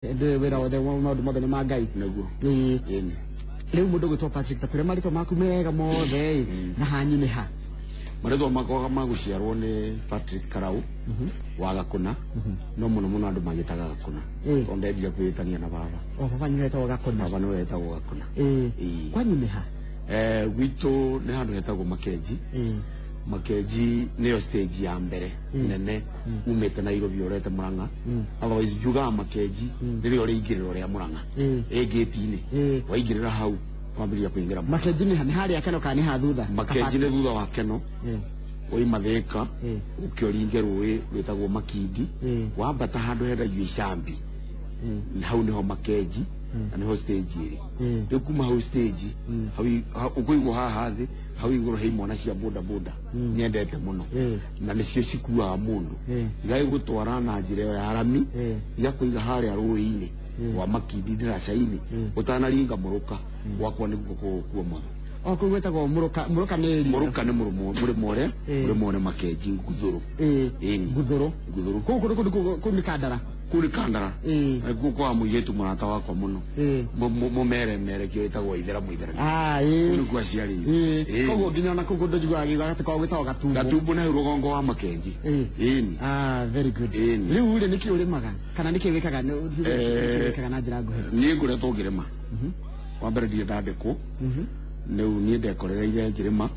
Ndĩ wĩra wothe, maũndũ mothe nĩ ma Ngai. Nĩguo. Ĩĩ. Ĩni. Rĩu mũndũ gwĩtwo Patrick, ta tũrĩa marĩtwa maku mega mothe ĩ, na hanyu nĩ ha? Marĩtwa makwa ma gũciarwo nĩ Patrick Karau wa Gakũna, no mũno mũno andũ magĩtaga Gakũna, tondũ ndendire kwĩĩtania na baba. O baba wanyu etagwo Gakũna? Baba nĩwe etagwo Gakũna. Ĩĩ. Kwanyu nĩ ha? Gwitũ nĩ handũ hetagwo Makenji. Makenji nĩyo stage ya mbere nene umĩte Nairobi ũrete Murang'a. Otherwise njugaga Makenji nĩrĩo rĩingĩrĩro rĩa Murang'a. Ĩ gate-inĩ. Waingĩrĩra hau wambĩrĩria kũingĩra Murang'a. Makenji nĩ ha? Nĩ harĩa Keno kana nĩ ha thutha? Makenji nĩ thutha wa Keno. Waima Thĩka ũke ũringe rũĩ rwĩtagwo Makindi, wambata handũ hendagio icambi, hau nĩho Makenji na nĩho stage ĩrĩ. Rĩu kuma hau stage hau ũkũigwo haha thĩ, hau igũrũ he imwana cia boda boda nyendete mũno, na nĩcio cikuaga mũndũ, igagĩgũtwara na njĩra ĩyo ya rami, igakũiga harĩa rũĩ-inĩ rwa Makindi ndaraca-inĩ ũtanaringa mũrũka gwakwa, nĩguo kũu motho. O kũu gwĩtagwo Mũrũka? Mũrũka nĩ area? Mũrũka nĩ mũrũmo mũrĩmo ũrĩa mũrĩmo nĩ Makenji Nguthũrũ. Ĩni. Nguthũrũ. Nguthũrũ. Kũu kũndũ kũu nĩ Kandara? Kũu nĩ Kandara. Kuo kwa mũirĩtu mũrata wakwa mũno, mũmeremerekio, wĩtagwo Ithera Mũithera. Ah, ĩĩ. Kũu nĩkuo aciarĩirwo. Ĩĩ. Koguo nginya ona kũu kũndũ njiguaga giuga atĩ kwao gwĩtagwo Gatumbo. Gatumbo nĩ hau rũgongo wa Makenji. Ĩni. Ah, very good. Ĩni. Rĩu rĩ, nĩkĩ ũrĩmaga kana nĩkĩ wĩkaga, nĩkĩ wĩkaga na njĩra nguhĩ? Niĩ ngoretwo ngĩrĩma. Wa mbere ndirĩ ndandĩkwo, rĩu niĩ ndekorereire ngĩrĩma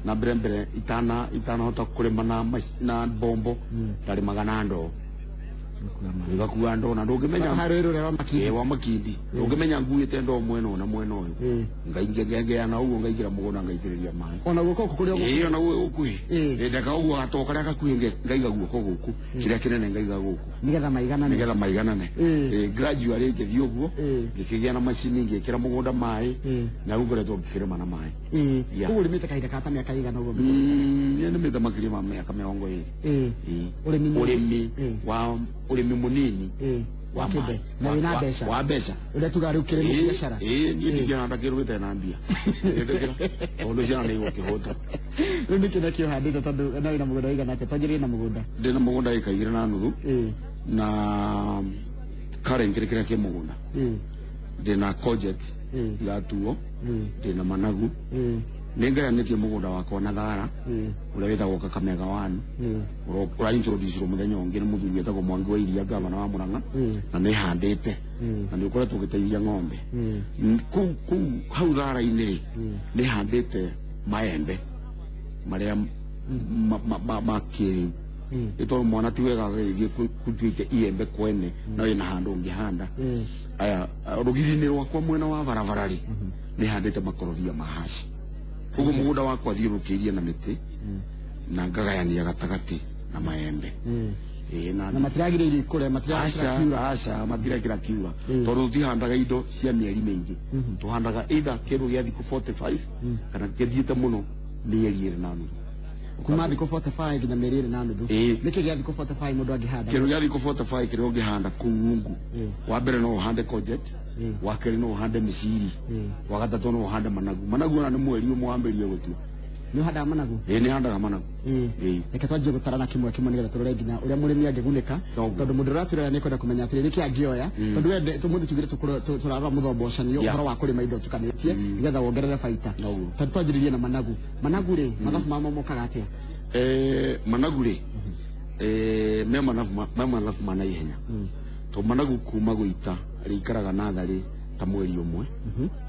na mbere mbere itanahota kũrĩma na mbombo, ndarĩmaga na ndoo, ngakua ndoo na ndũngĩmenya. Harĩ rũrĩa rwa Makindi? Ĩ, wa Makindi. Ndũngĩmenya nguĩte ndoo mwena ũyũ na mwena ũyũ. Ngaingĩana ũguo, ngaingĩra mũgũnda, ngaitĩrĩria maĩ. Ona guoko gũkũ kũrĩa Ĩĩ, ona gũkuhĩ. Ndeka ũguo gatoo karĩa gakuhĩ ngaiga guoko gũkũ, kĩrĩa kĩnene ngaiga gũkũ. Nĩgetha maiganane. Nĩgetha maiganane. Ĩ, gradually ngĩthiĩ ũguo, ngĩkĩgĩa na macini, ngĩkĩra mũgũnda maĩ, na rĩu ngoretwo ngĩkĩrĩma na maĩ. Yeah. Koguo ũrĩmĩte kahinda ka ta mĩaka ĩigana ũguo? Niĩ nĩmĩte makĩria ma mĩaka 20. Ĩĩ. Ũrĩmi Ũrĩmi wa ũrĩmi mũnini wa Wa kĩmbe. Maĩ. Na wĩna mbeca? Wa mbeca. Ũrĩa tugaga rĩu kĩrĩmũ biacara. Ĩĩ, niĩ ndingĩhanda kĩndũ gĩtarĩ na mbia. Ndĩtĩkĩra tondũ ciana nĩ igũkĩhũta. Rĩu nĩkĩ nakĩ ũhandĩte? Tondũ na wĩna mũgũnda ũigana atĩa? Twanjĩrĩrie na mũgũnda. Ndĩna mũgũnda ĩka 2.5, na currently kĩrĩa kĩ mũgũnda, ndĩna courgette iratuo, ndĩna managu. Nĩ ngayanĩtie mũgũnda wakwa na thara ũrĩa wĩtagwo Kakamega one, ũra introduce mũthenya ũngĩ nĩ mũthuri wĩtagwo Mwangi wa Iria, gavana wa Murang'a, na nĩ handĩte na nĩ ũkoretwo ũgĩteithia ng'ombe. Kũu hau thara-inĩ rĩ, nĩ handĩte maembe marĩa ma kĩrĩu, nĩ tondũ mwana ti wega agagĩthiĩ kutuĩte iembe kwene na wĩna handũ ũngĩhanda. Aya, rũgiri-inĩ rwakwa mwena wa barabara rĩ, nĩ handĩte makorobia ma haci. Koguo mũgũnda wakwa thiũrũrũkĩirie na mĩtĩ na ngagayania gatagatĩ na maembe. Ĩĩ, na Na matiragirĩirie ikũre? Aca. Matirakĩra? Aca, matirekĩra kiura, tondũ tũtihandaga indo cia mĩeri mĩingĩ. Tũhandaga either kĩndũ gĩa thikũ 45 kana gĩthiĩte mũno mĩeri 2.5. Kuma thikũ 45 nginya mĩeri 2.5? Ĩĩ. Nĩkĩ gĩa thikũ 45 mũndũ angĩhanda? Kĩndũ gĩa thikũ 45 kĩrĩa ũngĩhanda kũu rungu, wa mbere no ũhande courgette, wa kerĩ no ũhande mĩciri, wa gatatũ no ũhande managu. Managu ona nĩ mweri ũmwe wambĩrĩrie gũtua. Nĩ ũhandaga managu? Ĩĩ, nĩ handaga managu. Ĩĩ. Reke twanjie gũtarana kĩmwe kĩmwe nĩgetha tũrore nginya ũrĩa mũrĩmi angĩgunĩka, Noguo. tondũ mũndũ ũrĩa ũratwĩrora nĩ kwenda kũmenya atĩrĩ, nĩkĩ angĩoya, tondũ we tũmũthĩ tugire tũrarora mũthomba ũcanio, ũhoro wa kũrĩma indo ũtukanĩtie nĩgetha wongerere baita. Noguo. Tondũ twanjĩrĩrie na managu. Managu rĩ, mathabu mamo mokaga atĩa? Managu rĩ, me managu ma naihenya, to managu kuma gũita rĩikaraga natharĩ ta mweri ũmwe.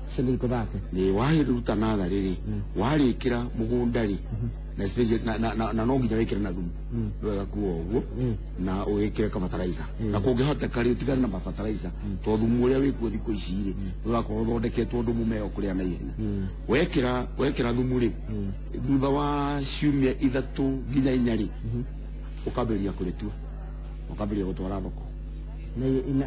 Icio nĩ thikũ 30. Nĩ waruta natharĩ rĩ, warĩkĩra mũgũnda rĩ, na especially na no nginya wĩkĩre na thumu. Nĩ wega kuo ũguo na ũgĩkĩre ka fertilizer, na kũngĩhoteka rĩ, ũtigane na ma fertilizer, to thumu ũrĩa wĩkuo thikũ ici rĩ, ũrakorwo ũthondeketwo ũndũ mũmera ũkũrĩa na ihenya. Wekĩra thumu rĩ, thutha wa ciumia 3 nginya 4 rĩ, ũkambĩrĩria kũrĩtua, ũkambĩrĩria gũtwara thoko. Na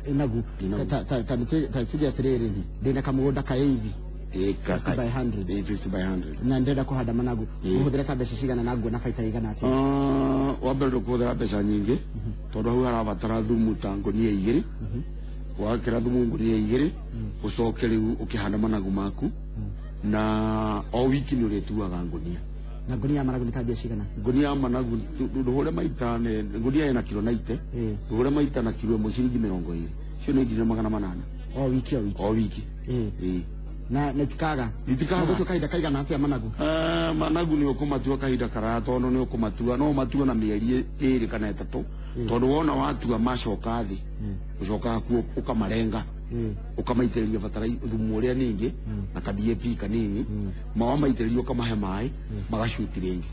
inagu. Inagu. Ta tuge atĩrĩrĩ, ndĩna kamũgũnda ka ĩithi 50 by 100. Ĩ, 50 by 100. Na ndĩrenda kũhanda managu, ngũhũthĩra ta mbeca cigana na nguona baita igana atĩa? Ah, wa mbere ndũkũhũthĩra mbeca nyingĩ, tondũ hau harabatara thumu ta ngũnia 2. Wakĩra thumu ngũnia 2, ũcoke rĩu ũkĩhanda managu maku, na o wiki nĩ ũrĩtuaga ngũnia. Na ngunia ya managu nĩ ta mbia cigana? Ngunia ya managu ndũhũre maita ngunia ĩna kilo 90, ndũhũre maita na kilo ĩmwe ciringi 20, cio nĩ 1800. O wiki o wiki? O wiki. Ĩĩ. Na nĩtikaga? Itikaga. Ũgũtua kahinda kaigana atĩa managu? Managu nĩ ũkũmatua kahinda karaya, tondũ nĩ ũkũmatua no ũmatue na mĩeri 2 kana 3, tondũ wona watua macoka thĩ, ũcokaga kuo ũkamarenga, ũkamaitĩrĩria batara thumu ũrĩa ningĩ na ka DAP kanini, ma wamaitĩrĩria ũkamahe maĩ magacuti rĩngĩ.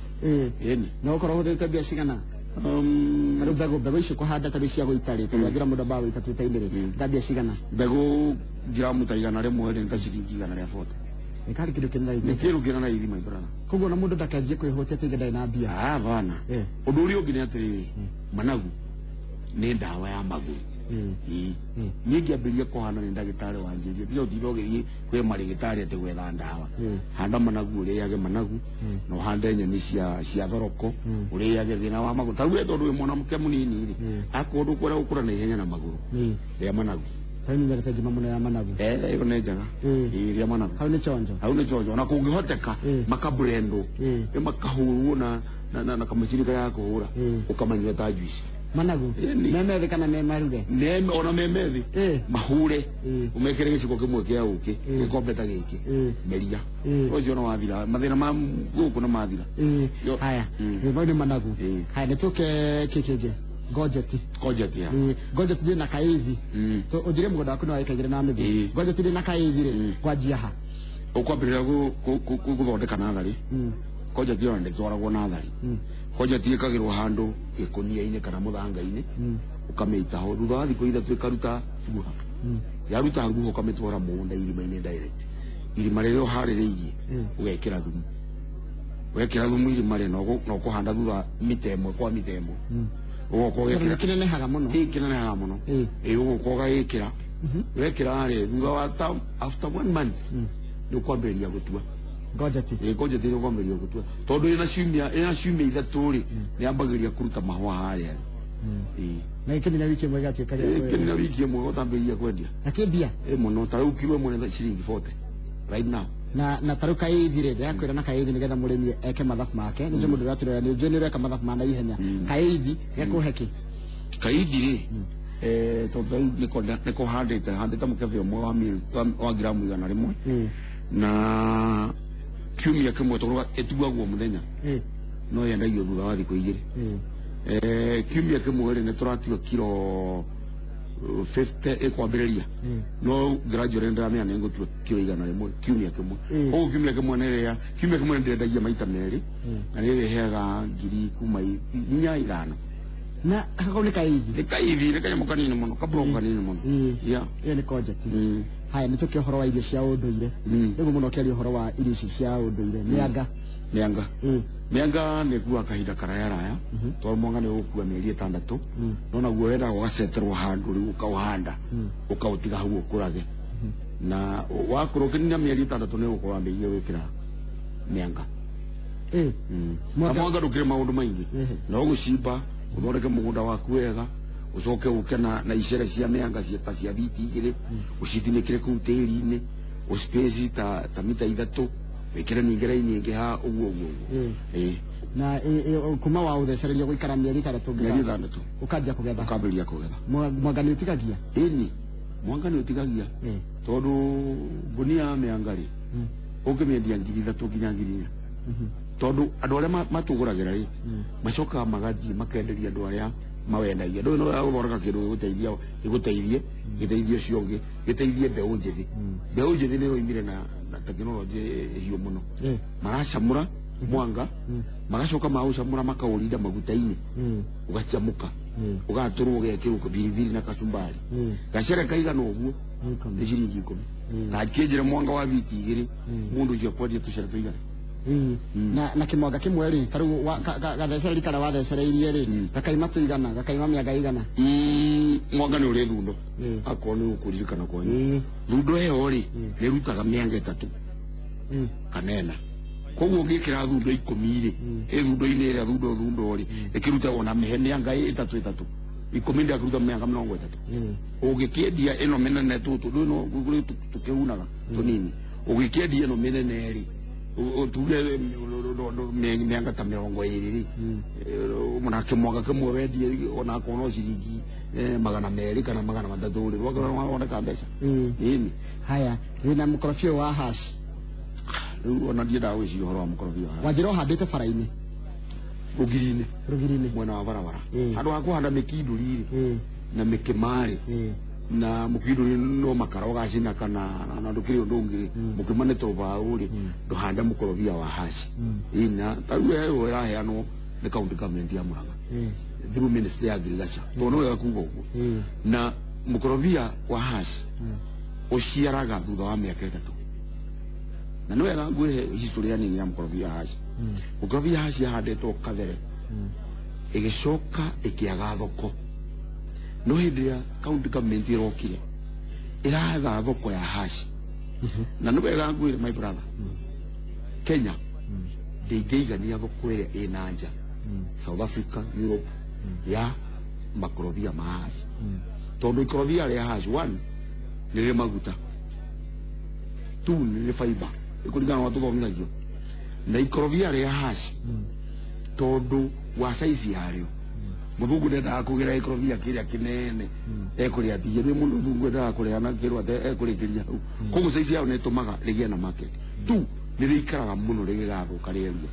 Ĩni. Na ũkorwo ũhũthĩrĩte mbia cigana? Tarĩu mbegũ icio kũhanda, tarĩu cia gũita rĩ, tondũ anjĩra mũndũ ambaga gũita tuta-inĩ rĩ, ta mbia cigana? Mbegũ ngiramu ta 100 rĩ, nĩ ta ciringi 140. Nĩ karĩ kĩndũ kĩna raithi. Nĩ kĩndũ kĩna raithi, my brother. Koguo ona mũndũ ndakanjie kwĩhũtia atĩ ndarĩ na mbia. Ah, bana. Ũndũ ũrĩa ũngĩ nĩ atĩrĩrĩ, managu nĩ ndawa ya magũrũ. Ĩĩ. Niĩ ngĩambĩrĩria kũhanda nĩ ndagĩtarĩ wanjĩrire, tiga ũtinde ũgĩthiĩ kwĩ marĩgĩtarĩ atĩ gwetha ndawa. Handa managu, ũrĩage managu, na ũhande nyeni cia thoroko, ũrĩage thĩna wa magũrũ. Ta rĩu we tondũ wĩ mwanamke mũnini rĩ, akorwo ndũkwenda gũkũra na ihenya na magũrũ, rĩa managu. Tarĩu nĩ nyendete ngima mũno ya managu. Ĩyo nĩ njega. Ĩĩ, rĩa managu. Hau nĩ chonjo. Hau nĩ chonjo. Ona kũngĩhoteka makabrendwo, makahũrwo na kamacini karĩa ga kũhũra, ũkamanyua ta juice. Managu Ĩni. me methĩ kana me maruge? Neme ona me methĩ, mahure, ũmekĩre gĩciko kĩmwe kĩa ũkĩ, gĩkombe ta gĩkĩ, meria. Ũcio no wathira mathĩna ma gũkũ nĩ mathira. Haya, mau nĩ managu. Haya, nĩ tũke kĩ kĩngĩ, ngojeti. Ngojeti ya. Ngojeti ndĩ na kaithi. Ũnjĩre mũgũnda waku nĩ wa ĩka 2.5. Ngojeti ndĩ na kaithi rĩ, kwanjia ha? Ũkwambĩrĩria gũthondeka natharĩ. Ngojeti ĩyo ndĩtwaragwo natharĩ. Ngojeti ĩkagĩrwo handũ gĩkũnia-inĩ kana mũthanga-inĩ, ũkamĩita ho, thutha wa thikũ 3 ĩkaruta nguha. Yaruta nguha ũkamĩtwara mũgũnda irima-inĩ direct. Irima rĩrĩa ũharĩrĩirie, ũgekĩra thumu. Wekĩra thumu irima rĩ, na ũkũhanda thutha mita 1 kwa mita 1. Ũgoka ũgekĩra. Kĩnenehaga mũno. Ĩĩ, kĩnenehaga mũno. Ĩĩ, ũgoka ũgagĩkĩra. Wekĩra rĩ, thutha wa ta after 1 month, nĩ ũkwambĩrĩria gũtua. Ngojeti. Ĩĩ, ngojeti nĩ ũkwambĩrĩria gũtua. Tondũ ĩna ciumia 3 rĩ, nĩ yambagĩrĩria kũruta mahũa harĩa. Ĩĩ. Na gĩkĩnina wiki 1 gĩgatuĩka gĩa Ĩĩ, kwendia. kĩnina wiki 1 ũtambĩrĩria kwendia. Na kĩmbia? Ĩĩ, mũno. Ta rĩu kiro 1 nĩ ciringi 40 right now. Na tarĩu kaithi rĩ, ndĩrakwĩra na kaithi nĩgetha mũrĩmi eke mathabu make. Nĩ njũĩ mũndũ ũratũrora, nĩ njũĩ nĩ ũreka mathabu ma naihenya. Kaithi gekũhe kĩ? Kaithi rĩ, tondũ rĩu nĩko handĩte mũkebe ũmwe wa ngiramu 100. Na kiumia kĩmwe tondũ ĩtuagwo mũthenya. No yendagio thutha wa thikũ 2. Kiumia kĩmwe rĩ, nĩ tũratua kiro 50 ĩkwambĩrĩria. No gradually ndĩramenya nĩ ngũtua kiro 100 kiumia kĩmwe. Koguo kiumia kĩmwe nĩ rĩa, kiumia kĩmwe nĩ ndĩrendagia maita 2, na nĩ ĩrĩheaga ngiri kuma 4 5. Na kau nĩ kaithi? Nĩ kaithi, nĩ kanyamũ kanini mũno, kaburoko kanini mũno. Yeah. Ĩyo nĩ kojeti. Haya, nĩ tũke ũhoro wa irio cia ũndũire. Rĩu mũno ũkĩaria ũhoro wa irio ici cia ũndũire. Mĩanga. Mĩanga. Mĩanga nĩ ĩkuaga kahinda karaya raya, tondũ mwanga nĩ ũgũkua mĩeri 6, no naguo wendaga ũgaceterwo handũ rĩu ũkaũhanda, ũkaũtiga hau ũkũrage. Na wakũra ũkĩnina mĩeri 6 nĩ ũgũkorwo wambĩrĩirie gwĩkĩra mĩanga. Na mwanga ndũkĩrĩ maũndũ maingĩ. No gũcimba, ũthondeke mũgũnda waku wega, ũcoke ũke na icere cia mĩanga ta cia biti 2, ũcitinĩkĩre kũu tĩri-inĩ, ũspace ta mita 3, wĩkĩre ningĩ raini ĩngĩ ha ũguo ũguo ũguo. Ĩĩ. Na kuma wa ũthecereria gũikara mĩeri 6 Mĩeri 6. Ũkanjia kũgetha. Ũkambĩrĩria kũgetha. Mwanga nĩ ũtigagia? Ĩni, mwanga nĩ ũtigagia. Tondũ ngũnia ya mĩanga rĩ, ũngĩmĩendia ngiri 3 nginya ngiri 4. Tondũ andũ arĩa matũgũragĩra rĩ, macokaga magathiĩ makenderia andũ arĩa mawendagia. Ndũĩ no gũthondeka kĩndũ gĩgũteithia, gĩgũteithie, gĩteithie ũcio ũngĩ, gĩteithie mbeũ njĩthĩ. Mbeũ njĩthĩ nĩ ĩroimire na tekinoronjĩ hiũ mũno. Maracamũra mwanga, magacoka maũcamũra makaũrinda maguta-inĩ, ũgacamũka, ũgatũrwo ũgekĩrwo biribiri na kacumbari. Gacere kaigana ũguo nĩ ciringi 10. Ta kĩnjĩre mwanga wa biti 2, mũndũ ũcio akwendia tũcere tũigana. Na kĩmwanga kĩmwe rĩ, ta rĩu gathecereria karĩa wathecereirie rĩ, gakaima tũigana, gakaima mĩanga igana. Mwanga nĩ ũrĩ thundo. Akorwo nĩ ũkũririkana kwanyu. Thundo ĩyo rĩ, nĩ ĩrutaga mĩanga 3. Kana 4. Koguo ũngĩkĩra thundo 10 rĩ, ĩ thundo-inĩ ĩrĩa thundo thundo rĩ, ĩkĩruta ona mĩanga 3 3. 10 ndĩakĩruta mĩanga 30. Ũngĩkĩendia ĩno mĩnene tũtũ, ndũĩ no tũkĩhunaga tũnini. Ũngĩkĩendia ĩno mĩnene rĩ, Tuge mĩanga ta 20 rĩ, na kĩmwanga kĩmwe wendie onakorwo no ciringi 200 kana 300 rĩ, woneka mbeca. Ĩni. Haya, wĩna mũkorobia wa hash. Rĩu ona ndiendaga gwĩciria ũhoro wa mũkorobia wa Wanjĩra ũhandĩte bara-inĩ. Rũgiri-inĩ. Rũgiri-inĩ. Mwena wa barabara. Handũ ha kũhanda mĩkindũri rĩ na mĩkĩma rĩ, na mũkindũri no makara ũgacina kana na ndũkĩrĩ ũndũ ũngĩ rĩ, mũkĩma nĩ tũbaũ rĩ, ndũhande mũkorobia wa haci. Ĩna ta rĩu ĩyo ĩraheanwo nĩ county government ya Murang'a through ministry ya agriculture, tondũ nĩ wega kuga ũguo. Na mũkorobia wa haci ũciaraga thutha wa mĩaka 3, na nĩ wega ngwĩhe history ya nini ya mũkorobia wa haci. Mũkorobia wa haci yahandĩtwo kabere, ĩgĩcoka ĩkĩaga thoko, no hĩndĩ ĩrĩa county government ĩrokire ĩratha thoko ya haci. Na nĩ wega ngwĩre, my brother, Kenya ndĩngĩigania thoko ĩrĩa ĩna nja, South Africa, Europe, ya makorobia ma haci, tondũ ikorobia rĩa haci, one, nĩ rĩrĩ maguta, two, nĩ rĩrĩ fiber ĩkũringana na tũthomithagio, na ikorobia rĩa haci tondũ wa size yarĩo, mũthungu ndendaga kũgĩra ikorobia kĩrĩa kĩnene ekũrĩa tiye nĩ mũndũ mũthungu endaga kũrĩa na kĩrwo ate ekũrĩkĩria hau. Koguo size yao nĩ ĩtũmaga rĩgĩe na market. Tu nĩ rĩikaraga mũno rĩgĩgathũka rĩerua,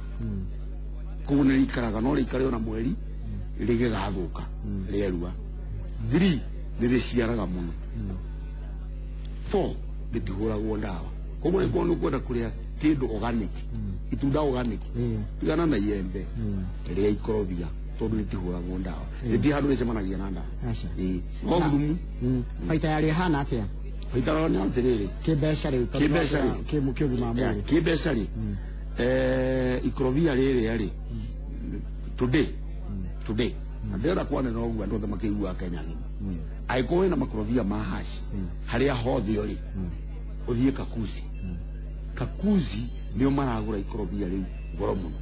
koguo nĩ rĩikaraga, no rĩikare ona mweri rĩgĩgathũka rĩerua. Three, nĩ rĩciaraga mũno. Four, rĩtihũragwo ndawa. Koguo nĩ nĩ ũkwenda kũrĩa kĩndũ organic, itunda organic, tigana na iembe, rĩa ikorobia, tondũ rĩtihũragwo ndawa, rĩtirĩ handũ rĩcemanagia na ndawa. Aca. Ĩĩ, no thumu. Baita yarĩo ĩhana atĩa? Baita nĩ atĩrĩrĩ, Kĩmbeca rĩu, tondũ Kĩmbeca rĩ. Kĩũgima wa mwĩrĩ. Kĩmbeca rĩ, ikorobia rĩrĩa rĩ today, na ndĩrenda kwanĩrĩra ũguo andũ othe makĩiguaga Kenya ng'ima, angĩkorwo wĩna makorobia ma haci harĩa hothe ũrĩ, ũthiĩ Kakuzi. Kakuzi nĩo maragũra ikorobia rĩu goro mũno,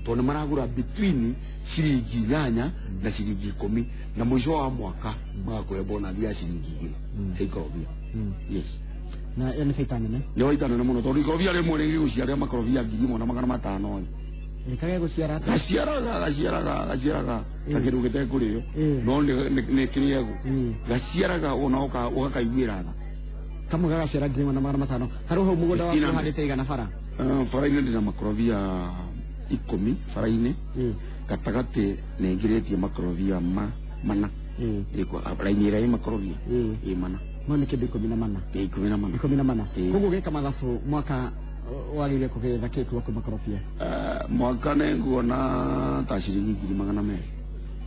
tondũ nĩ maragũra between ciringi 8 na ciringi 10, na mũico wa mwaka magakũhe bonathi ya ciringi 2 he ikorobia. Yes. Na ĩyo nĩ baita nene. Nĩ waita nene mũno, tondũ ikorobia rĩmwe rĩgĩgũciarĩra makorobia 1500 rĩ. Rĩkage gũciara atĩa? Gaciaraga ta kĩndũ gĩtekũrĩo, no nĩ kĩrĩagwo. Gaciaraga ona ũgakaiguĩra tha. Kamwe gagaciara 1500. Harĩ hau mũgũnda waku 1500. ũhandĩte igana bara? Bara-inĩ ndĩna makorobia 10 bara-inĩ. Gatagatĩ nĩ ngirĩtie makorobia 4. Raini ĩrĩa ĩ makorobia ĩ 4. Mau nĩ kĩndũ 14. Ĩ 14. 14. Ĩĩ. Koguo ũgĩka mathabu, mwaka wagĩrĩire kũgetha kĩ kuma kwĩ makorobia? Mwaka nĩ nguona ta ciringi 200,000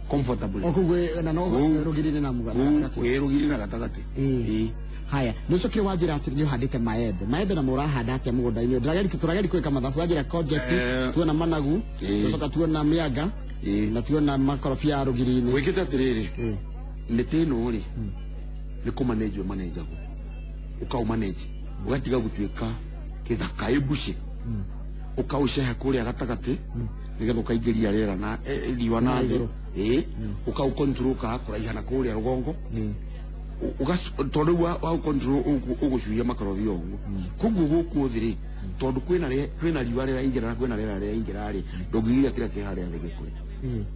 comfortably. O kũu na no Kũu. rũgiri-inĩ na mũganda Kũu gatagatĩ. ĩ rũgiri na gatagatĩ. Ĩĩ. Haya, nĩ ũcokire wanjĩra atĩ nĩ ũhandĩte maembe. Maembe namo ũrahanda atĩa mũgũnda-inĩ? Tũrageri gwĩka mathabu. Wanjĩra courgette, tuona managu, tũcoka tuona mĩanga, na tuona makorobia rũgiri-inĩ. Wĩkĩte atĩrĩrĩ, mĩtĩ ĩno rĩ, nĩ kũmanenjwo manenjagwo, ũkaũmanenji ũgatiga gũtuĩka kĩthaka ĩmbuce, ũkaũceha kũrĩa gatagatĩ nĩgetha ũkaingĩria rĩera na riũa na Na thĩ. Igũrũ. Ĩĩ, ũkaũcontrol ũkaga kũraiha na kũrĩa rũgongo. Tondũ rĩu waũcontrol ũgũcuhia makorobia ũguo. Koguo gũkũ thĩ rĩ, tondũ kwĩna riũa rĩraingĩra na kwĩna rĩera rĩraingĩra rĩ, ndũngĩgiria kĩrĩa kĩ harĩa thĩ gĩkũre.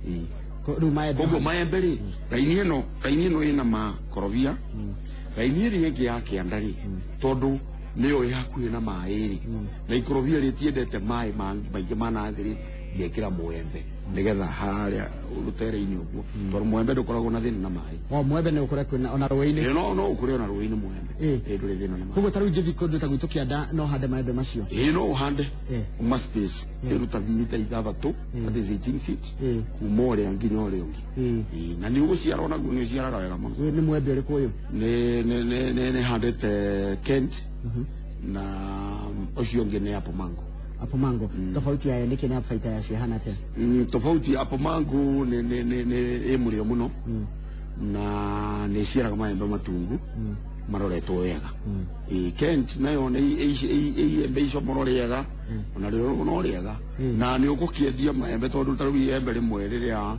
Ĩĩ. Rĩu maembe? Koguo maembe rĩ, raini ĩno ĩna makorobia, raini ĩrĩa ĩngĩ ya kĩanda rĩ, tondũ nĩyo ĩ hakuhĩ na maĩ rĩ, na ikorobia rĩtiendete maĩ maingĩ ma na thĩ rĩ, ngekĩra mũembe nĩgetha harĩa rũtere-inĩ ũguo, tondũ mũembe ndũkoragwo na thĩna na maĩ. O mwembe nĩ ũkũre kwĩna ona rũĩ-inĩ? Ĩ, no ũkũre ona rũĩ-inĩ mũembe. Ĩ, ndũrĩ thĩna na maĩ. Koguo ta rĩu ingĩthiĩ kũndũ ta gwitũ kĩanda, no hande maembe macio? Ĩ, no ũhande. Uma space ĩruta mita 6, that is 18 feet, kuma ũrĩa nginya ũrĩa ũngĩ. Ĩ, na nĩ ũgũciara, onaguo nĩ ũciaraga wega mũno. Ũyũ nĩ mwembe ũrĩkũ ũyũ? Nĩ handĩte Kent, na ũcio ũngĩ nĩ apple mango. Apple mango, tofauti yayo nĩkĩ na baita yacio ĩhana atĩa? Tofauti ya apple mango nĩ ĩ mũrĩo mũno na nĩ ĩciaraga maembe matungu. Maroretwo wega. Ĩ Kent nayo nĩ iembe icomoro rĩega, ona rĩo no rĩega, na nĩ ũgũkĩendia maembe, tondũ ta rĩu iembe rĩmwe rĩrĩa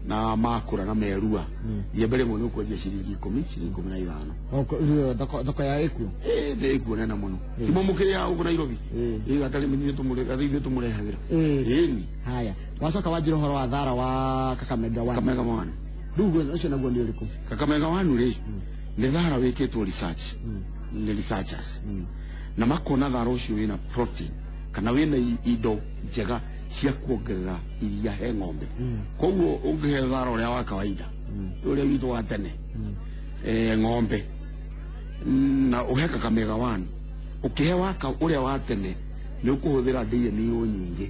na makũra na merua, iembe rĩmwe nĩ ũkwendia ciringi 10, ciringi 15. Thoko ya ĩkuo. Ĩ, nĩ ĩkuo nene mũno. Timo mũkĩrĩa gũkũ Nairobi. Ĩ gatarĩ mĩnini tũmũre ithuĩ tũmũrehagĩra. Ĩni. Haya, wacoka wanjĩra ũhoro wa thara wa Kakamega One. Kakamega One. Rĩu ũcio naguo nĩ ũrĩkũ? Kakamega One rĩ, nĩ thara wĩkĩtwo research nĩ researchers, na makona thara ũcio wĩna protein kana wĩna indo njega cia kuongerera iria he ng'ombe. Koguo ũngĩhe thara ũrĩa wa kawaida, ũrĩa witũ wa tene, ng'ombe, na ũhe Kakamega One, ũkĩhe waka ũrĩa wa tene nĩ ũkũhũthĩra dairy meal nyingĩ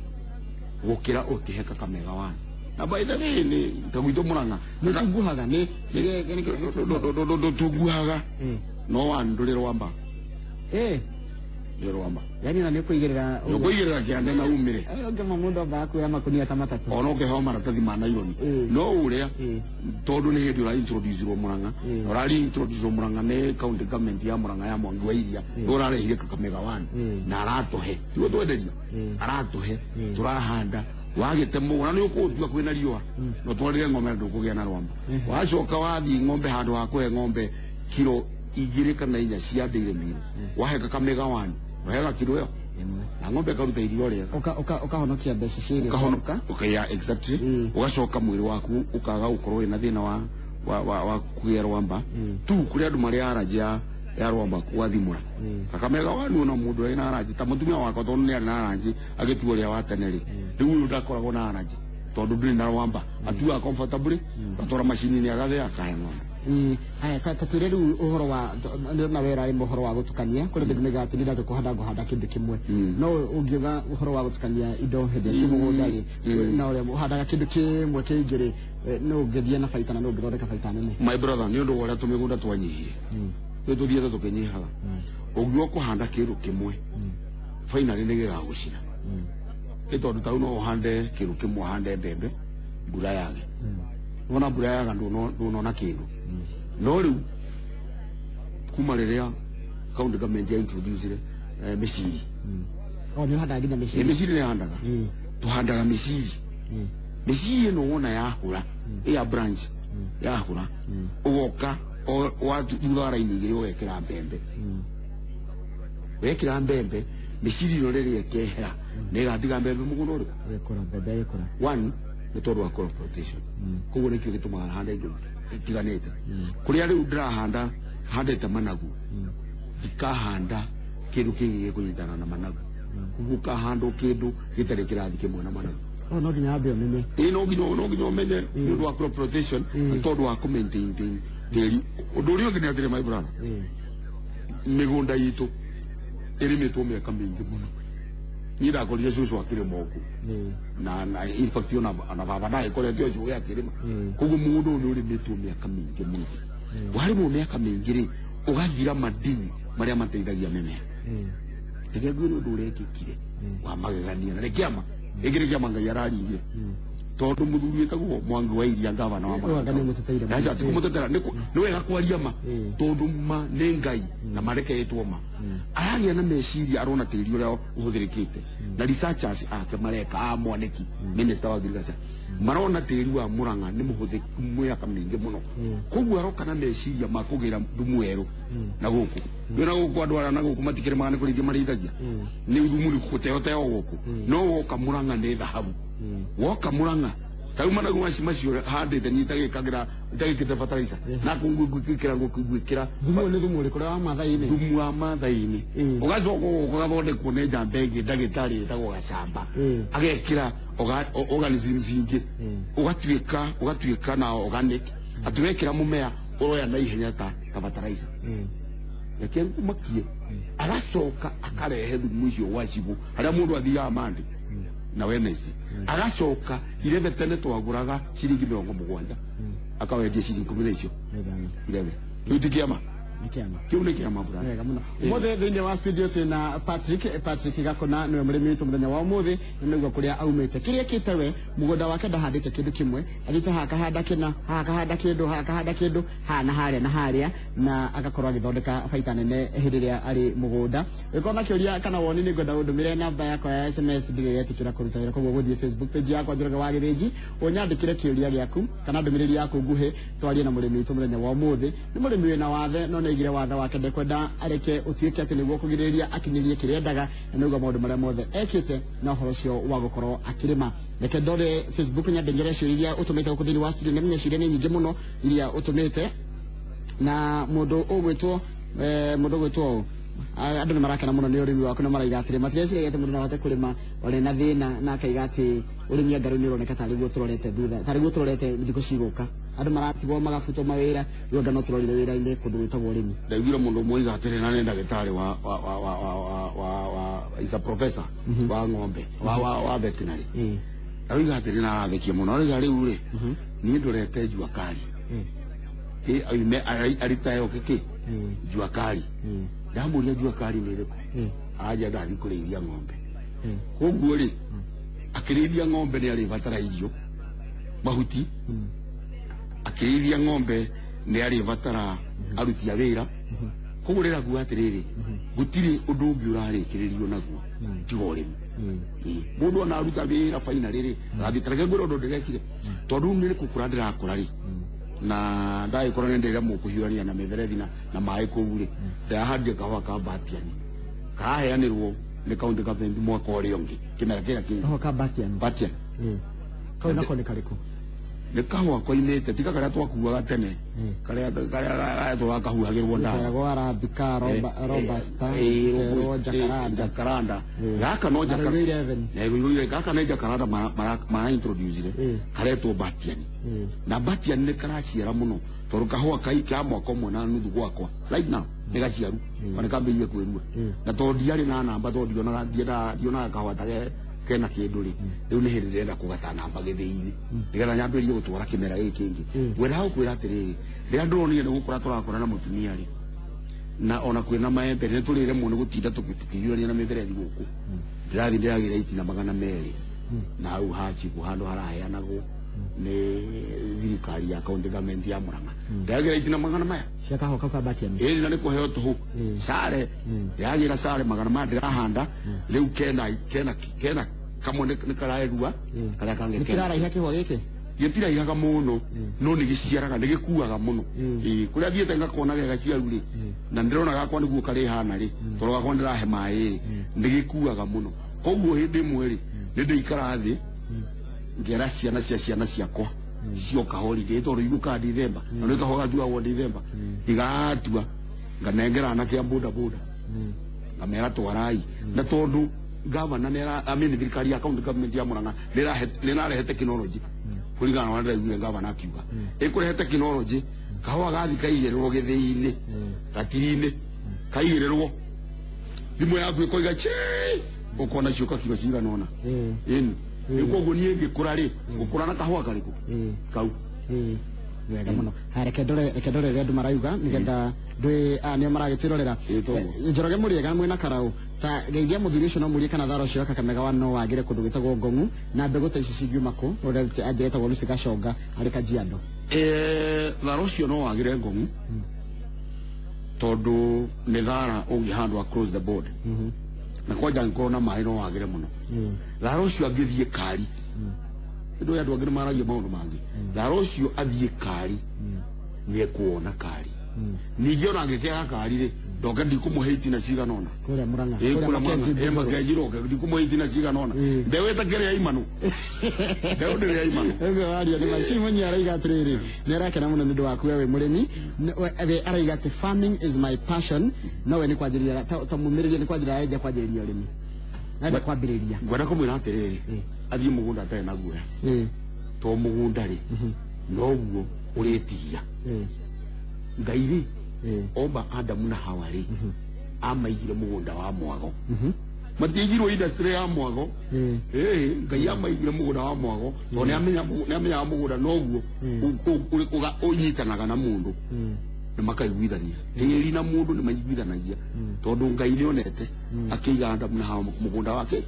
gũkĩra ũkĩhe Kakamega One. Na by the way, nĩ ta gwitũ Mũrang'a Nĩ tunguhaga nĩ ndũtunguhaga, no one ndũrĩ rwamba. Ndũrĩ rwamba. Yani na nĩ ũkũigĩrĩra. Nĩ ũkũigĩrĩra kĩande na umĩre. Ũngĩma mũndũ ambaga kuoya makunia ta matatũ. Ona ũkĩheo maratathi ma naironi, no ũrĩa tondũ nĩ hĩndĩ ũra introduce rwo Mũrang'a, ũrari introduce rwo Mũrang'a nĩ county government ya Mũrang'a ya Mwangi wa Iria, nĩ ũrarehire Kakamega One na aratũhe, tiguo twenderia, aratũhe tũrahanda. Wagĩte mũgũnda nĩ ũkũũtua kwĩna riũa, no twarĩre ng'ombe na ndũkũgĩa na rwamba. Wacoka wathiĩ ng'ombe, handũ ha kũhe ng'ombe kiro 2 kana 4 cia dairy meal, wahe Kakamega One, ũhega kiro ĩyo na ng'ombe ĩkaruta irio rĩega. Ũkahonokia mbeca cia irio cia Ũkahono- nduka. Okay, yeah, exactly. Ũgacoka mwĩrĩ waku ũkaga gũkorwo wĩna thĩna wa kũgĩa rwamba tu kũrĩ andũ marĩ allergy ya rwamba gwathimũra. Kakamega One, ona mũndũ arĩ na allergy ta mũtumia wakwa, tondũ nĩ arĩ na allergy agĩtua ũrĩa wa tene rĩ, rĩu ũyũ ndakoragwo na allergy tondũ ndũrĩ na rwamba, atuaga comfortably, atwara macini-inĩ agathĩa akahe ng'ombe. Haya, ta twĩre rĩu ũhoro wa na wera arĩ ũhoro wa gũtukania. Kũrĩ andũ maugaga atĩ nĩ kũhanda ngũhanda kĩndũ kĩmwe, no ũngiuga ũhoro wa gũtukania indo hĩndĩ cia mũgũnda rĩ, na ũrĩa ũhandaga kĩndũ kĩmwe kĩingĩ rĩ, no ũngĩthiĩ na baita na no ũngĩthondeka baita nene? My brother, nĩ ũndũ wa ũrĩa tũmĩgũnda twanyihire, nĩ tũthiĩte tũkĩnyihaga, ũngiuga kũhanda kĩndũ kĩmwe, finally nĩ gĩgagũcina. Ĩ tondũ ta rĩu no ũhande kĩndũ kĩmwe, ũhande mbembe, mbura yage, nona mbura yaga ndũnona kĩndũ. No rĩu kuma rĩrĩa county government ya introduce mĩciri. O nĩ ũhandaga nginya mĩciri? Mĩciri nĩ handaga. Tũhandaga mĩciri. Mĩciri ĩno wona yahũra, ĩya branch yahũra, ũgoka thutha wa raini 2 ũgekĩra mbembe. Wekĩra mbembe, mĩciri ĩno rĩrĩa ĩkehera nĩ ĩgatiga mbembe mũgũnda ũrĩkũ? Ĩgĩkũra, mbembe ĩgĩkũra. One, nĩ tondũ wa crop rotation. Koguo nĩkĩo gĩtũmaga hande indo itiganĩte. Kũrĩa rĩu ndĩrahanda, handĩte managu, ndikahanda kĩndũ kĩngĩ gĩkũnyitana na managu. Koguo ũkahandwo kĩndũ gĩtarĩ kĩrathi kĩmwe na managu. O no nginya wambe ũmenye. Ĩ, no nginya ũmenye nĩ ũndũ wa crop rotation, nĩ tondũ wa kũ maintain tĩri. Ũndũ ũrĩa ũngĩ nĩ atĩrĩ, my brother, mĩgũnda itũ ĩrĩmĩtwo mĩaka mĩingĩ mũno. Niĩ ndakorire cũcũ akĩrĩma ũguo, na in fact ona baba ndagĩkoretwo ũcio akĩrĩma. Koguo mũgũnda ũyũ nĩ ũrĩmĩtwo mĩaka mĩingĩ mũno. Warĩmwo mĩaka mĩingĩ rĩ, ũgathira madini marĩa mateithagia mĩmera. Reke ngwĩre ũndũ ũrekĩkire wa magegania, na nĩ kĩama ĩngĩ, nĩ kĩama Ngai araringire, tondũ mũthuri wĩtagwo Mwangi wa Iria, ngavana wa Anga nĩ mũteteire mũno. Aca, ti kũmũtetera, nĩ wega kwaria ma, tondũ ma nĩ Ngai na marekeetwo ma. Aragĩa na meciria, arona tĩri ũrĩa ũhũthĩrĩkĩte, na researchers ake mareka a Mwaniki, minister wa agriculture, marona tĩri wa Murang'a nĩ mũhũthĩku mĩaka mĩingĩ mũno. Koguo aroka na meciria ma kũgĩra thumu werũ na gũkũ na gũkũ. Andũ arĩa na gũkũ matikĩrĩmaga, nĩ kũrĩithia marĩithagia, nĩ thumu nĩ gũteoteo gũkũ. No woka Murang'a nĩ thahabu. Woka Murang'a ta rĩu managu macio handĩte niĩ itagĩkagĩra, itagĩkĩte fertilizer na kũngwĩkĩra ngwĩkĩra. Thumu ũyũ nĩ thumu ũrĩkũ, ũrĩa wa Maathai-inĩ? Thumu wa Maathai-inĩ. Ũgacoka ũgathondekwo nĩ njamba ĩngĩ, ndagĩtarĩ ĩtagwo Gacamba, agekĩra organisms ingĩ, ũgatuĩka na organic, atĩ wekĩra mũmea ũroya na ihenya ta fertilizer. Reke ngumakie. Agacoka akarehe thumu ũcio gwa cibũ harĩa mũndũ athiaga Monday na Wednesday, agacoka irebe tene twagũraga ciringi 70, akawendia ciringi 10 na icio 5. Irebe kĩu ti kĩama. Nĩ kĩama. Kĩu nĩ kĩama brother. Wega mũno. Ũmũthĩ thĩinĩ wa studio twĩna Patrick Gakona, nĩwe mũrĩmi witũ mũthenya wa ũmũthĩ, na nĩguo kũrĩa aumĩte. Kĩrĩa ekĩte we, mũgũnda wake ndahandĩte kĩndũ kĩmwe, athiĩte haha akahanda kĩna, haha akahanda kĩndũ, haha akahanda kĩndũ, haha na harĩa na harĩa, na agakorwo agĩthondeka baita nene hĩndĩ ĩrĩa arĩ mũgũnda. Ũngĩkorwo na kĩũria kana woni, nĩ ngwenda ũndũmĩre namba yakwa ya SMS, ndigĩgetĩkĩra kũruta wĩra, koguo gũthiĩ Facebook page yakwa Njoroge wa Gĩthĩnji, ũnyandĩkĩre kĩũria gĩaku kana ndũmĩrĩri yaku nguhĩ, twarie na mũrĩmi witũ mũthenya wa ũmũthĩ. Nĩ mũrĩmi wĩna wathe, no nĩaigire wathe wake, ndekwenda areke ũtuĩke atĩ nĩguo kũgirĩrĩria akinyĩrie kĩrĩa endaga, na nĩguo maũndũ marĩa mothe ekĩte na ũhoro ũcio wa gũkorwo akĩrĩma. Reke ndore Facebook nyambe ngere ciũria iria ũtũmĩte gũkũ thĩinĩ wa studio. Nĩmenye ciũria nĩ nyingĩ mũno iria ũtũmĩte, na mũndũ ũgwĩtwo mũndũ ũgwĩtwo ũũ, andũ nĩ marakena mũno nĩ ũrĩmi waku, na maraiga atĩrĩ matireciria atĩ mũndũ no ahote kũrĩma ũrĩ na thĩna, na akaiga atĩ ũrĩmi anga rĩu nĩ ũroneka tarĩ guo tũrorete thutha, tarĩ guo tũrorete thikũ cigũka, andũ maratigwo magabutwo mawĩra, rĩu anga no tũrorire wĩra-inĩ kũndũ gwĩtagwo ũrĩmi. Ndaiguire mũndũ ũmwe oiga atĩrĩ, na nĩ ndagĩtarĩ wa is a professor wa ng'ombe wa veterinary. Aroiga atĩrĩ, na arathekia mũno, aroiga rĩu rĩ, niĩ ndorete jua kali ĩ oime aritae oke kĩ jua kali. Ndamũria jua kali nĩ ĩrĩkũ, anja ndathiĩ kũrĩithia ng'ombe. Koguo rĩ, akĩrĩithia ng'ombe nĩ arĩbatara irio, mahuti, akĩrĩithia ng'ombe nĩ arĩbatara aruti a wĩra. Koguo rĩra kuga atĩrĩrĩ, gũtirĩ ũndũ ũngĩ ũrarĩkĩrĩrio naguo tiga ũrĩmi. Ĩĩ. Mũndũ ona aruta wĩra baina rĩrĩ agathiĩ, tareke ngwĩre ũndũ ndĩrekire, tondũ rĩu nĩ gũkũra ndĩrakũra rĩ, na ndagĩkũra nĩ ndĩrĩa mũkũhiũrania na mĩberethi na maĩ kũu rĩ, ndĩrahandire kahũa ka batiani, karaheanĩrwo nĩ county government mwaka ũrĩa ũngĩ, kĩmera kĩrĩa kĩngĩ. Kahũa ka batiani? Batiani. Kau nako nĩ karĩkũ? Nĩ kahũa koimĩte, tiga karĩa twakuaga tene, karĩa twakahuhagĩrwo ndawa. Keragwo Arabica, Robusta, kerwo Jacaranda. Jacaranda. Gaka no Na Jacaranda. Ruiru 11. Na Ruiru gaka nĩ Jacaranda mara introduce karetwo batiani. Na batiani nĩ karaciara mũno, tondũ kahũa kai ka mwaka ũmwe na nuthu gwakwa right now nĩ gaciaru, ona kambĩrĩrie kwĩrua. Na tondũ ndiarĩ na namba, tondũ ndionaga ndionaga kahũa ta kena kĩndũ rĩ, rĩu nĩ hĩndĩ ndĩrenda kũgata namba gĩthĩi-inĩ nĩgetha nyambĩrĩrie gũtwara kĩmera gĩkĩ kĩngĩ. Ngwendaga gũkwĩra atĩrĩrĩ, rĩrĩa ndĩronire nĩ gũkũra tũrakũra na mũtumia rĩ, na ona kwĩna maembe nĩ tũrĩremwo nĩ gũtinda tũkĩhiũrania na mĩberethi gũkũ, ndĩrathiĩ ndĩragĩra itina 200 na hau hacibũ handũ haraheanagwo nĩ thirikari ya county government ya Murang'a, ndĩragĩra itina magana maya cia kahũa kau ka batiani. Ĩĩ, na nĩ kũheo tũhũ sare, ndĩragĩra sare 400, ndĩrahanda rĩu kena kamwe nĩ karerua, karĩa kangĩ nĩ kena kĩraraiha kĩhũa gĩkĩ? Gĩtiraihaga mũno, no nĩ gĩciaraga, nĩ gĩkuaga mũno. Ĩĩ, kũrĩa thiĩte ngakona ge gaciaru rĩ, na ndĩrona gakwa nĩguo karĩhana rĩ, tondũ gakwa ndĩrahe maĩ rĩ, nĩ gĩkuaga mũno. Koguo hĩndĩ ĩmwe rĩ, nĩ ndĩikara thĩ ngera ciana cia ciana ciakwa cioka holiday, tondũ igũkaga Dithemba, na nĩ kahũa gatuagwo Dithemba, igatua nganengera anake a boda boda, ngamera twarai. Na tondũ gavana nĩ I mean thirikari ya county government ya Murang'a nĩ ĩrarehe technology, kũringana na ũrĩa ndĩraiguire gavana akiuga ĩkũrehe technology, kahũa gathi kaigĩrĩrwo gĩthĩi-inĩ, ratiri-inĩ kaigĩrĩrwo, thimũ yaku ĩkoiga chi, ũkona cioka kiro cigana ũna. Ĩni rĩu koguo niĩ ngĩkũra rĩ, ngũkũra na kahũa karĩkũ kau. Wega mũno. Ha, reke ndore ũrĩa andũ marauga, nĩgetha ndwĩ nĩo maragĩtwĩrorera. Ĩĩ, toguo. Njoroge mũrĩega mwĩna karau ta geithia mũthuri ũcio, no mũrie kana thara ũcio wa Kakamega wa no wagĩre kũndũ gwĩtagwo Ngong'u, na mbegũ ta ici cingiuma kũ? Ũrĩa anjĩ etagwo Lucy Gachonga arĩ Kajiado. Thara ũcio no wagĩre Ngong'u, tondũ nĩ thara ũngĩhandwo across the board, na kwanja angĩkorwo na maĩ no wagĩre mũno. Thara ũcio angĩthiĩ kari, ndå andũ angĩ nĩ maragia maũndũ mangĩ, thara ũcio athiĩ kari nĩ ekuona kari. Ningĩ ona angĩkĩaga kari rĩ, ndoke ndikũmũhe itina cigana ũna. Kũrĩa Murang'a? Ĩ, kũrĩa kũrĩa Mackenzie Murang'a. Ĩ, Mbuguru. Mackenzie roke ndikũmũhe itina cigana ũna. Mbeũ ĩtakĩrĩa imanu, mbeũ ndĩrĩa imanu. Ũguo waria nĩ macimunyi. Araiga atĩrĩrĩ, nĩ arakena mũno nĩ ũndũ waku we wĩ mũrĩmi. We araiga atĩ farming is my passion, no we nĩ kwanjĩrĩria ta mũmĩrĩria, nĩ kwanjĩrĩria arenja kwanjĩrĩria ũrĩmi, arenda kwambĩrĩria. Ngwenda kũmwĩra atĩrĩrĩ, athiĩ mũgũnda atarĩ na guoya, to mũgũnda rĩ, noguo ũrĩtigia. Ngai rĩ, omba Adamu na Hawa rĩ, amaigire mũgũnda wa mwago, matiaigirwo industry ya mwago. Ĩĩ, Ngai amaigire mũgũnda wa mwago tondũ nĩ amenyaga mũgũnda noguo ũnyitanaga na mũndũ. Nĩ makaiguithania tĩri na mũndũ, nĩ maiguithanagia tondũ Ngai nĩ onete akĩiga Adamu na Hawa mũgũnda wake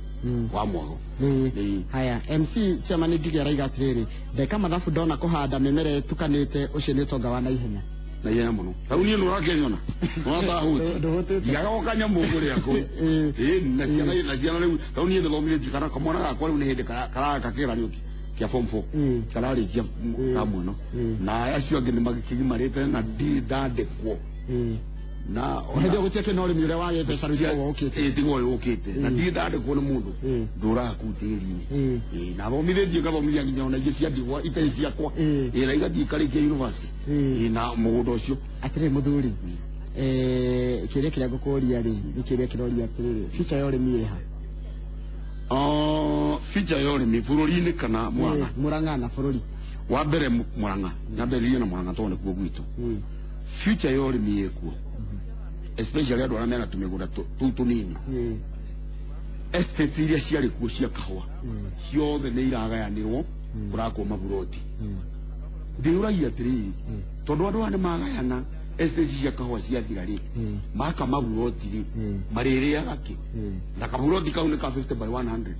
wa mwago. Ĩĩ. Haya, MC chairman Ngigĩ araiga atĩrĩrĩ, ndeka mathabu ndona kũhanda mĩmera ĩtukanĩte, ũcio nĩ ũtonga wa naihenya. Na ihenya mũno. Rĩu niĩ nũrakĩnyona nũratahũti. Ndũhũtĩte. Ndiagaga o kanyamũ ngũrĩa kũu. Ĩĩ, na ciana rĩu rĩu niĩ nĩthomithĩtie kana kamwana gakwa rĩu nĩ hĩndĩ karaka kĩgeranio kĩa form 4, kararĩkia tamu ĩno, na acio angĩ nĩ magĩkĩgimarĩte na ndirĩ ndandĩkwo na Hĩndĩ ĩyo gũtiakĩ na ũrĩmi ũrĩa wa gĩbeca rĩu tigwo ũkĩte. Ĩĩ, tigwo ũyũ ũkĩte, na ndirĩ ndandĩkwo nĩ mũndũ ndũraga kũu tĩri-inĩ. Ĩĩ, na thomithĩtie ngathomithia nginya ona ingĩ cia ndigwa itarĩ ciakwa. Ĩĩ, na igathiĩ ikarĩkia university. Ĩĩ, na mũgũnda ũcio. Atĩrĩrĩ mũthuri, kĩũria kĩrĩa ngũkũria rĩ, nĩ kĩũria kĩroria atĩrĩrĩ, future ya ũrĩmi ĩha? Oh, future ya ũrĩmi bũrũri-inĩ kana Murang'a? Murang'a na bũrũri. Wa mbere Murang'a, nyambĩrĩrie na Murang'a tondũ nĩkuo gwitũ. Future ya ũrĩmi ĩkuo, especially andũ arĩa mena tũmĩgũnda tũu tũnini. Estates iria ciarĩ kuo cia kahũa ciothe nĩ iragayanĩrwo, kũrakwo maburoti. Ndĩũragia atĩrĩrĩ, tondũ andũ aya nĩ magayana estates cia kahũa ciathira rĩ, maka maburoti rĩ, marĩrĩaga kĩ? Na kaburoti kau nĩ ka 50 by 100.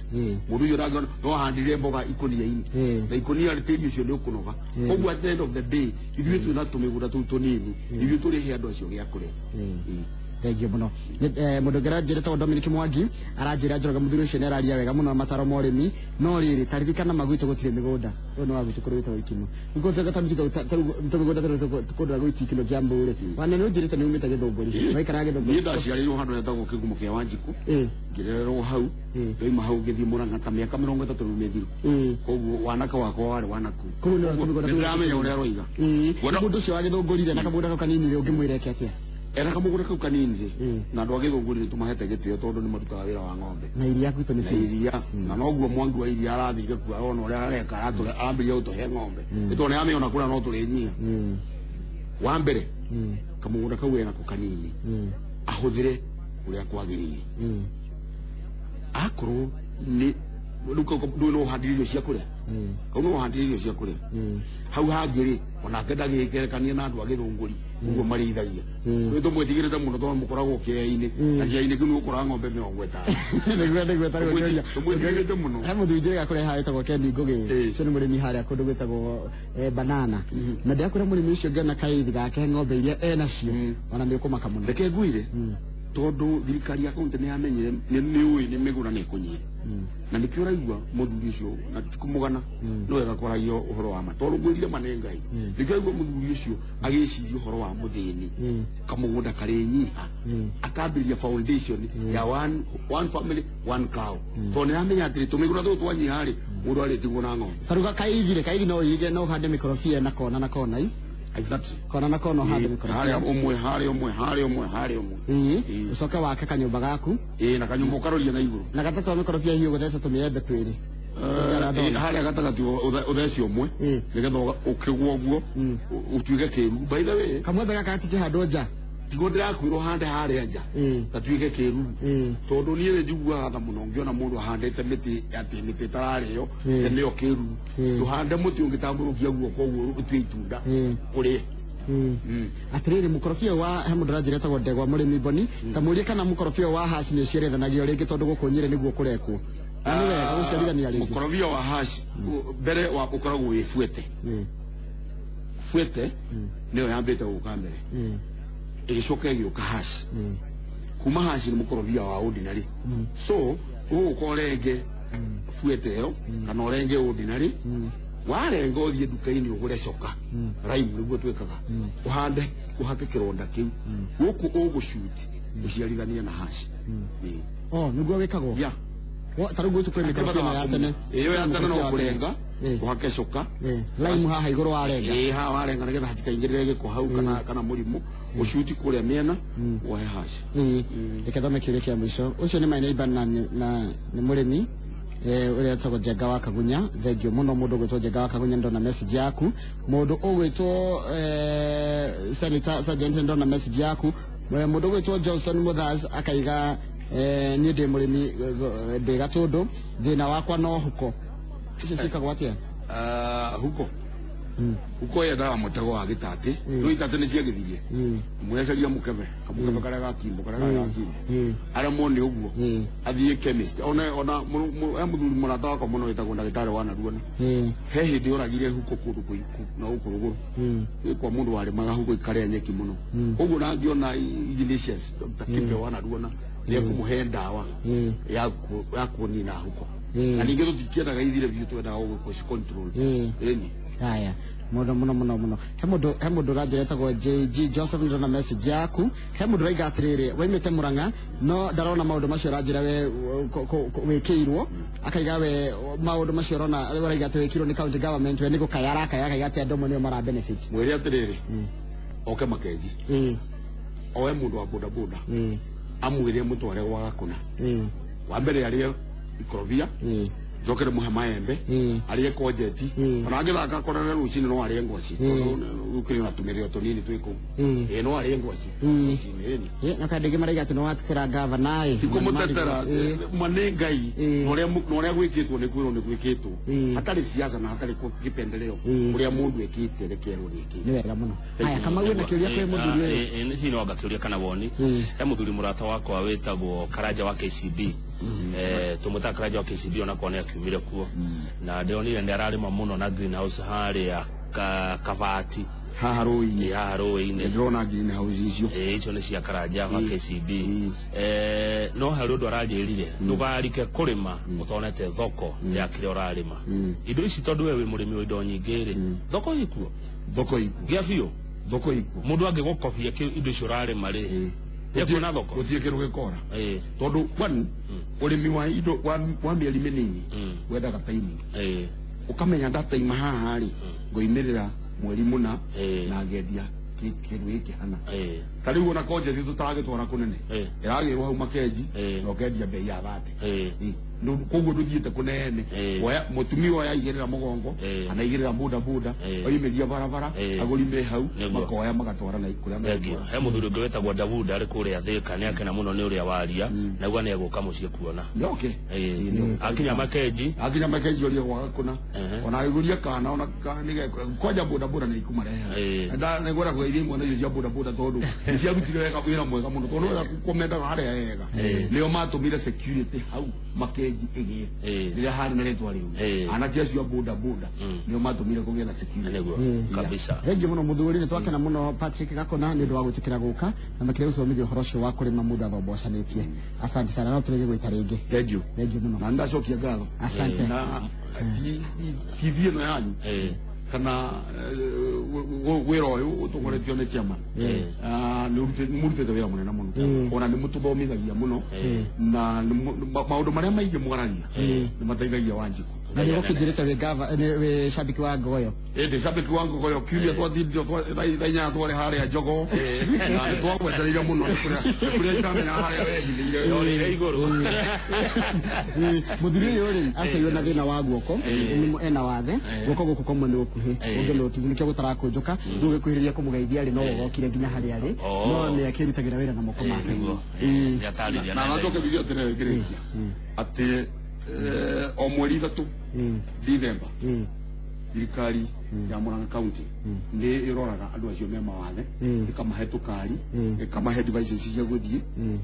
Mũndũ ũcio ndangĩona no ahandire mboga ikũnia-inĩ, na ikũnia rĩ, tĩri ũcio nĩ ũkũnoga. Koguo at the end of the day, ithuĩ twĩna tũmĩgũnda tũu tũnini, ithuĩ tũrĩhe andũ acio gĩa kũrĩa. Ĩĩ. Thengiũ mũno. Mũndũ ũngĩ aranjĩra tagwo Dominic Mwangi, aranjĩra, Njoroge, mũthuri ũcio nĩ araria wega mũno na mataro ma ũrĩmi, no rĩrĩ taririkana magwitũ gũtirĩ mĩgũnda. Ũyũ nĩ wa gwitũ kũrĩ gwĩtagwo Ikino. Nĩguo tũmĩgũnda tũrĩ kũndũ gwitũ Ikino Kiambu rĩ, wana nĩ ũnjĩrĩte nĩ umĩte Gĩthũngũri, waikaraga Niĩ Gĩthũngũri? Ndaciarĩirwo handũ hetagwo Kĩgumo kĩa Wanjikũ, ngĩrererwo hau. Ndoima hau ngĩthiĩ Mũrang'a ta mĩaka 30 rĩu mĩthiru. Koguo wanake wakwa warĩ wanaku. Koguo nĩ ũrĩa tũmĩgũnda Nĩ ndĩramenya ũrĩa aroiga. Mũndũ ũcio wa Gĩthũngũri rĩ, na kamũgũnda kau kanini rĩ, ũngĩmwĩra eke atĩa? Ena kamũgũnda kau kanini rĩ, na andũ a Gĩthũngũri nĩ tũmahete gĩtĩo tondũ nĩ marutaga wĩra wa ng'ombe na iria gwitũ nĩ na biũ. Iria na noguo Mwangi wa Iria arathire kuo, arona ũrĩa areka, arambĩrĩria gũtũhe ng'ombe nĩ tondũ nĩ amĩona kũrĩa no tũrĩ nyia. Wa mbere, kamũgũnda kau enako kanini, ahũthĩre ũrĩa kwagĩrĩire. Akorwo nĩ rĩu kau ndũĩ no ũhandire irio cia kũrĩa, kau no ũhandire irio cia kũrĩa hau hangĩ rĩ, onake ndagĩkerekania na andũ a Gĩthũngũri ũguo marĩithagia. Nĩ tũmwĩtigĩrĩte mũno tondũ mũkoragwo kĩea-inĩ, na kĩea-inĩ kĩu nĩ ũkoraga ng'ombe 50. Nĩguo tarĩu ngĩũria. Tũmwĩtigĩrĩte mũno. He mũthuri njĩrĩga kũrĩa haha wĩtagwo Kendi Ngũgĩ. Ũcio nĩ mũrĩmi harĩa kũndũ gwĩtagwo Banana, na ndĩrakwĩra mũrĩmi ũcio ngĩona kaithi gake, ng'ombe iria enacio, ona nĩ ũkũmaka mũno. Reke ngwire, tondũ thirikari ya kaunti nĩ yamenyire nĩ ũĩ nĩ mĩgũnda nĩ ĩkũnyiha, na nĩkĩo ũraigua mũthuri ũcio, na ti kũmũgana, nĩ wega kwaragia ũhoro wa ma tondũ ngwĩrire ma nĩ Ngai, nĩkĩo ũraigua mũthuri ũcio agĩciria ũhoro wa mũthĩni, kamũgũnda karĩ nyiha, akambĩrĩria foundation ya one family one cow, tondũ nĩ aramenya atĩrĩ, tũmĩgũnda tũtũ twanyiha rĩ, mũndũ arĩtigwo na ng'ombe. Taruga kaithi rĩ, kaithi no ũige, no ũhande mĩkorobia na kona na kona i kona na kona ũhande mĩkorobia. Harĩa ũmwe, harĩa ũmwe, harĩa ũmwe, harĩa ũmwe. Ũcoke wake kanyũmba gaku. Ĩĩ, na kanyũmba ũkaroria na igũrũ. Na gatatũ wa mĩkorobia hiũ gũtheca tũmĩembe twĩrĩ. Ĩĩ, harĩa gatagatĩ ũthece ũmwe nĩgetha ũkĩgwo ũguo ũtuĩke kĩruru, by the way. Kamwembe gaka gatikĩhandwo nja. Tiguo ndĩrakwĩra ũhande harĩa nja, gatuĩke kĩruru, tondũ niĩ nĩ njiguaga tha mũno ngĩona mũndũ ahandĩte mĩtĩ atĩ mĩtĩ ĩtararĩo, nĩyo kĩruru. Ndũhande mũtĩ ũngĩtambũrũkia guoko ũguo ũtue itunda ũrĩe. Atĩrĩrĩ, mũkorobia wa he mũndũ aranjĩra etagwo Ndegwa mũrĩmi Mboni, ta mũrie kana mũkorobia wa haci nĩ ũciarithanagio rĩngĩ, tondũ gũkũ Nyĩrĩ nĩguo kũrekwo, na nĩ wega gũciarithania rĩngĩ. Mũkorobia wa haci mbere wa ũkoragwo wĩ fuete. Fuete nĩyo yambĩte gũka mbere, ĩgĩcoka ĩgĩũka haci. Kuma haci nĩ mũkorobia wa ordinary. So ũgũka ũrenge fuete ĩyo kana ũrenge ordinary, warenga ũthiĩ nduka-inĩ ũgũre coka lime, nĩguo twĩkaga, ũhande ũhake kĩronda kĩu gũkũ ũgũcuti ũciarithanie na haci. Ĩĩ. Oh, nĩguo wĩkagwo. Yeah. Ta rĩu gwitũ kwĩ mĩkorobia ĩno ya tene. Ĩyo ya tene no Mũkorobia wa tene. kũrenga ũhake coka. Lime haha igũrũ warenga. Ĩĩ, haha warenga nĩgetha hatikaingĩrĩre gĩko hau kana mũrimũ, ũcuti kũrĩa mĩena wohe haci. Ĩĩ. Reke thome kĩũria kĩa mũico. Ũcio nĩ my neighbor na nĩ mũrĩmi ũrĩa etagwo Njenga wa Kagunya. Thengio mũno mũndũ ũgwĩtwo Njenga wa Kagunya, ndona message yaku. Mũndũ ũgwĩtwo Senator Sergeant, ndona message yaku. Mũndũ ũgwĩtwo Johnston Muthas akaiga, niĩ ndĩ mũrĩmi, ndĩ Gatũndũ, thĩna wakwa no huko. Icio ciĩkagwo atĩa? Huko. Huko yendaga mũtego wa gĩtatĩ, rĩu itatĩ nĩ ciagĩthirie. Mwecaria mũkebe, kamũkebe karĩa gakimbo, karĩa gakimbo. Aremwo nĩ ũguo, athiĩ chemist. Ona he mũthuri mũrata wakwa mũno wĩtagwo ndagĩtarĩ wa Naruona. He hĩndĩ oragire huko kũndũ na gũkũ rũgũrũ. Nĩ kwa mũndũ warĩmaga huko ikarĩa nyeki mũno. Koguo na ngĩona Ignatius Dr. Kibe wa Naruona nĩ ekũmũhe ndawa ya kũnina huko. Na ningĩ tũtikĩendaga ithire biũ, twendaga gũci control. Ĩni. Haya, muno muno muno muno. He mundu ũranjĩra etagwo JG Joseph, ndĩrona message yaku. He mundu ũraiga atĩrĩrĩ, waimĩte Murang'a no ndarona maũndũ macio ũranjĩra we wĩkĩirwo, akaiga we maũndũ macio ũrona ũraiga atĩ wĩkĩirwo nĩ county government, we nĩ gũkaya arakaya, akaiga atĩ andũ amwe nĩo mara benefit. Mwĩre atĩrĩrĩ, oke Makenji, oe mũndũ wa bodaboda, amwĩre mũtware gwa Gakũna. Wa mbere arĩe ikorobia, njokere mũhe maembe, arĩe courgette. Ona angĩthaka korere rũcinĩ no arĩe ngwaci, tondũ gũkĩrĩ na tũmĩrĩo tũnini twĩ kũu. Ĩĩ, no arĩe ngwaci rũcinĩ, ĩni. Na kandĩ ĩngĩ maraiga atĩ nĩ watetera gavana ĩ. Tikũmũtetera, ma nĩ Ngai. Na ũrĩa gwĩkĩtwo nĩ kwĩrwo nĩ gwĩkĩtwo, hatarĩ siasa na hatarĩ kĩpendeleo. Ũrĩa mũndũ ekĩte rekerwo nĩ ekĩte. Nĩ wega mũno. Haya, Kamau, wĩna kĩũria kwĩ mũthuri ũyũ? Nĩ cino anga kĩũria kana woni. He mũthuri mũrata wakwa wĩtagwo Karanja wa KCB, tũmwĩtaga Karanja wa KCB, onakorwo nĩ akiumire kuo, na ndĩronire nĩ ararĩma mũno na greenhouse harĩa Kabati. Haha rũĩ-inĩ? Haha rũĩ-inĩ. Ndĩrona greenhouse icio. Ĩĩ, icio nĩ cia Karanja wa KCB. No harĩ ũndũ aranjĩrire, ndũgarike kũrĩma ũtonete thoko ya kĩrĩa ũrarĩma. Indo ici, tondũ we wĩ mũrĩmi wa indo nyingĩ rĩ, thoko ikuo? Thoko ikuo. Gĩa biũ? Thoko ikuo. Mũndũ angĩgũkobia indo icio ũrarĩma rĩ, nĩekuona thoko? Gũtirĩ kĩndũ gĩkora, tondũ one, ũrĩmi wa indo wa mĩeri mĩnini wendaga timing. Ũkamenya ndataima haha rĩ, ngoimĩrĩra mweri mũna na ngendia kĩndũ gĩkĩ hana. Ta rĩu ona courgette tũtaragĩtwara kũnene, ĩragĩrwo hau Makenji na ũkendia bei ya 30. Koguo ndũthiĩte kũnene. Woya mũtumia ũyũ aigĩrĩra mũgongo, anaigĩrĩra boda boda, oimĩria barabara, agũri me hau. Nĩguo. Makoya magatwara na kũrĩa Thank you. megũtwara. He mũthuri ũngĩ wĩtagwo Dawood arĩ kũrĩa Thĩka, nĩ akena mũno nĩ ũrĩa waria, na auga nĩ egũka mũciĩ kuona. Yoke. Akinya Makenji. Akinya Makenji orie gwa Gakũna. Ona agĩgũria kana ona kwanja boda boda nĩ ikumarehera. Nĩngwenda kũgeithia imwana icio cia boda boda, tondũ nĩ ciarutire wega wĩra mwega mũno, tondũ wega kũmendaga harĩa hega nĩo matũmire security hau Makenji ĩgĩe rĩrĩa harĩ na rĩtwa rĩu. Anake acio a boda boda nĩo matũmire kũgĩe na security. Nĩguo kabisa. Thengiũ mũno mũthuri, nĩ twakena mũno Patrick Gakona nĩ ũndũ wa gwĩtĩkĩra gũka na makĩria gũthomithia ũhoro ũcio wa kũrĩma mũndũ athombocanĩtie. Asante sana, no tũrĩge gwĩta rĩngĩ. Thank you. Thengiũ mũno. Na nĩndacokia ngatho. Asante. Na TV ĩno yanyu kana wĩra ũyũ ũtongoretio nĩ chairman, nĩ mũrutĩte wĩra mũnene mũno, ona nĩ mũtũthomithagia mũno, na maũndũ marĩa maingĩ mwaragia nĩ mateithagia Wanjikũ. Na nĩ gũkĩnjĩrĩte wĩ wĩ shabiki wa Ngogoyo. Ĩndĩ shabiki wa Ngogoyo, kiumia twathindio thaa 8 twarĩ harĩa Jogoo, na nĩ twagwetereire mũno, nĩ kũrĩa itamenya harĩa wehithĩire. Yorĩire igũrũ. Mũthuri ũyũ rĩ, aciarirwo na thĩna wa guoko, ena wathe guoko gũkũ kũmwe nĩ gũkuhĩ, ũngĩ nĩ autism, nĩkĩo gũtarakũnjũka. Rĩu gĩkuhĩrĩria kũmũgeithia rĩ, no gokire nginya harĩa arĩ. No nĩ akĩrutagĩra wĩra na moko make. Nĩguo. Nĩatarĩria. Na nacoke njuge atĩrĩrĩ ngĩrĩkia atĩ o mweri 3 Dithemba, thirikari ya Murang'a County nĩ ĩroraga andũ acio me mawathe, ĩkamahe tũkari, ĩkamahe devices cia gũthiĩ,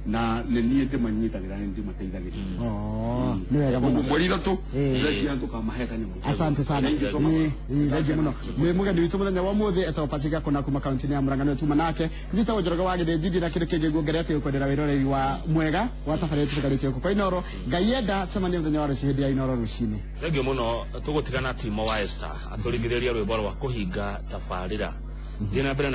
na nĩ niĩ ndĩmanyitagĩra, nĩ ndĩmateithagĩrĩria. Oh, nĩ wega mũno. Koguo mweri 3 ndĩreciria tũkamahe kanyamũ. Asante sana. Thank you so much. Thank you mũno. Mwĩ mũgeni witũ mũthenya wa ũmũthĩ etagwo Patrick Gakũna kuma kaunti-inĩ ya Murang'a, nĩwe tuma nake. Njĩtagwo Njoroge wa Gĩthĩnji, ndirĩ na kĩndũ kĩngĩ nguongerera tiga gũkwendera wĩroreri wa mwega wa tabarĩra tũtigarĩtie gũkũ kwa Inooro. Ngai enda cemanie mũthenya wa rũciũ hĩndĩ ya Inooro rũcinĩ. Thengiũ mũno. Tũgũtigana Timo wa Esther atũringithĩria rwĩmbo rwa kũhinga tabarĩra. Thiĩ na mbere na